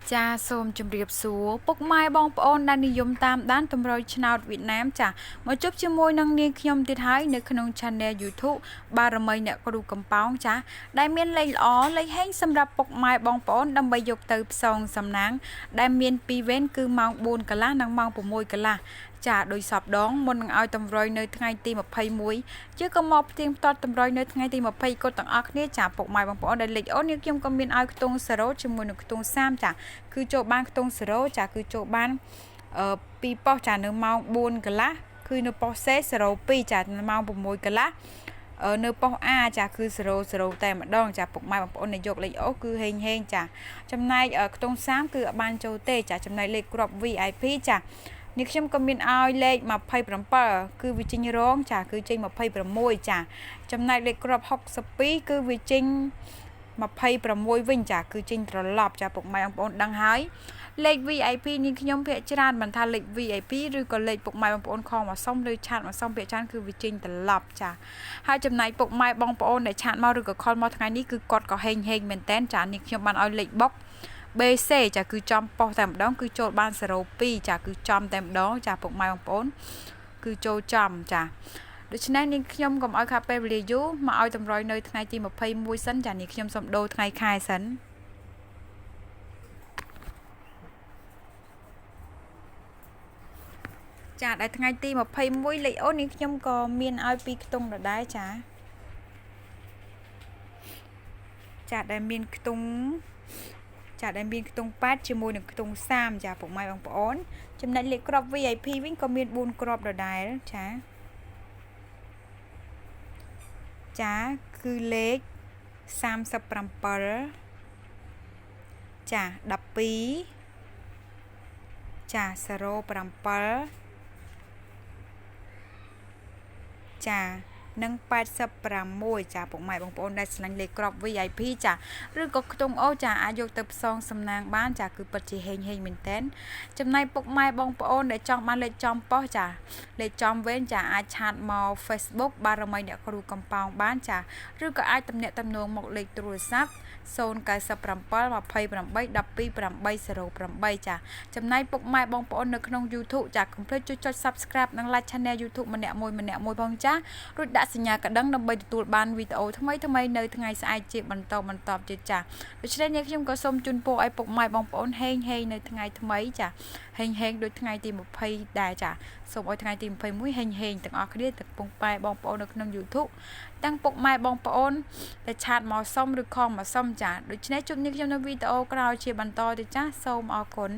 ចាសូមជម្រាបសួរពុកម៉ែបងប្អូនដែលនិយមតាមដានតម្រុយឆ្នោតវៀតណាមចាមកជួបជាមួយនឹងនាងខ្ញុំទៀតហើយនៅក្នុង Channel YouTube បារមីអ្នកគ្រូកំប៉ោងចាដែលមានលេខល្អលេខហេងសម្រាប់ពុកម៉ែបងប្អូនដើម្បីយកទៅផ្សងសំណាងដែលមានពីរវេនគឺម៉ោង4កន្លះនិងម៉ោង6កន្លះចាដោយសពដងមុននឹងឲ្យតម្រុយនៅថ្ងៃទី21ជឿក៏មកផ្ទៀងផ្ទាត់តម្រុយនៅថ្ងៃទី20គាត់ទាំងអស់គ្នាចាពុកម៉ែបងប្អូនដែលលេខអូននេះខ្ញុំក៏មានឲ្យខ្ទង់0ជាមួយនឹងខ្ទង់30ចាគឺចូលបានខ្ទង់0ចាគឺចូលបានពីប៉ុស្តិ៍ចានៅម៉ោង4កន្លះគឺនៅប៉ុស្តិ៍ C 02ចានៅម៉ោង6កន្លះនៅប៉ុស្តិ៍ A ចាគឺ00តែម្ដងចាពុកម៉ែបងប្អូនដែលយកលេខអូគឺហេងហេងចាចំណែកខ្ទង់30គឺអត់បានចូលទេចាចំណែកលេខគ្រាប់ VIP ចានេះខ្ញុំក៏មានឲ្យលេខ27គឺវាចេញរងចាគឺចេញ26ចាចំណែកលេខគ្រាប់62គឺវាចេញ26វិញចាគឺចេញត្រឡប់ចាពុកម៉ែបងប្អូនដឹងហើយលេខ VIP នេះខ្ញុំភាកច្រើនមិនថាលេខ VIP ឬក៏លេខពុកម៉ែបងប្អូនខមកសុំឬឆាតមកសុំភាកច្រើនគឺវាចេញត្រឡប់ចាហើយចំណែកពុកម៉ែបងប្អូនដែលឆាតមកឬក៏ខលមកថ្ងៃនេះគឺគាត់ក៏ហេងហេងមែនតែនចានេះខ្ញុំបានឲ្យលេខបុក BC ចាគឺចំប៉ុស្តិ៍តែម្ដងគឺចូលបាន02ចាគឺចំតែម្ដងចាពុកម៉ែបងប្អូនគឺចូលចំចាដូច្នេះនាងខ្ញុំកុំឲ្យខាតពេលវេលាយូរមកឲ្យតម្រុយនៅថ្ងៃទី21សិនចានាងខ្ញុំសូមដូរថ្ងៃខែសិនចាដែលថ្ងៃទី21លេខអូននាងខ្ញុំក៏មានឲ្យពីរខ្ទង់ដដែលចាចាដែលមានខ្ទង់ចាដែលមានខ្ទង់8ជាមួយនឹងខ្ទង់30ចាពុកម៉ែបងប្អូនចំណែកលេខគ្រាប់ VIP វិញក៏មាន4គ្រាប់ដដែលចាចាគឺលេខ37ចា12ចា07ចានិង86ចាពុកម៉ែបងប្អូនដែលស្រឡាញ់លេខក្រប VIP ចាឬក៏ខ្ទង់អូចាអាចយកទៅផ្សងសំណាងបានចាគឺពិតជាហេងហេងមែនតែនចំណែកពុកម៉ែបងប្អូនដែលចង់បានលេខចំប៉ុស្តិ៍ចាលេខចំវេនចាអាចឆាតមក Facebook បារមីអ្នកគ្រូកំប៉ោងបានចាឬក៏អាចទំនាក់ទំនងមកលេខទូរស័ព្ទ097 28 12 808ចាចំណែកពុកម៉ែបងប្អូននៅក្នុង YouTube ចាកុំភ្លេចជួយចុច Subscribe និង Like Channel YouTube ម្នាក់មួយម្នាក់មួយផងចារួចដាក់សញ្ញាកណ្ដឹងដើម្បីទទួលបានវីដេអូថ្មីថ្មីនៅថ្ងៃស្អែកជាបន្តបន្តទៀតចាដូច្នេះនាងខ្ញុំក៏សូមជូនពរឲ្យពុកម៉ែបងប្អូនហេងហេងនៅថ្ងៃថ្មីចាហេងហេងដូចថ្ងៃទី20ដែរចាសូមឲ្យថ្ងៃទី21ហេងហេងទាំងអស់គ្នាទាំងពុកម៉ែបងប្អូននៅក្នុង YouTube ទាំងពុកម៉ែបងប្អូនដែលឆាតមកសុំឬខំមកសុំចាដូច្នេះជួបនាងខ្ញុំនៅវីដេអូក្រោយជាបន្តទៀតចាសូមអរគុណ។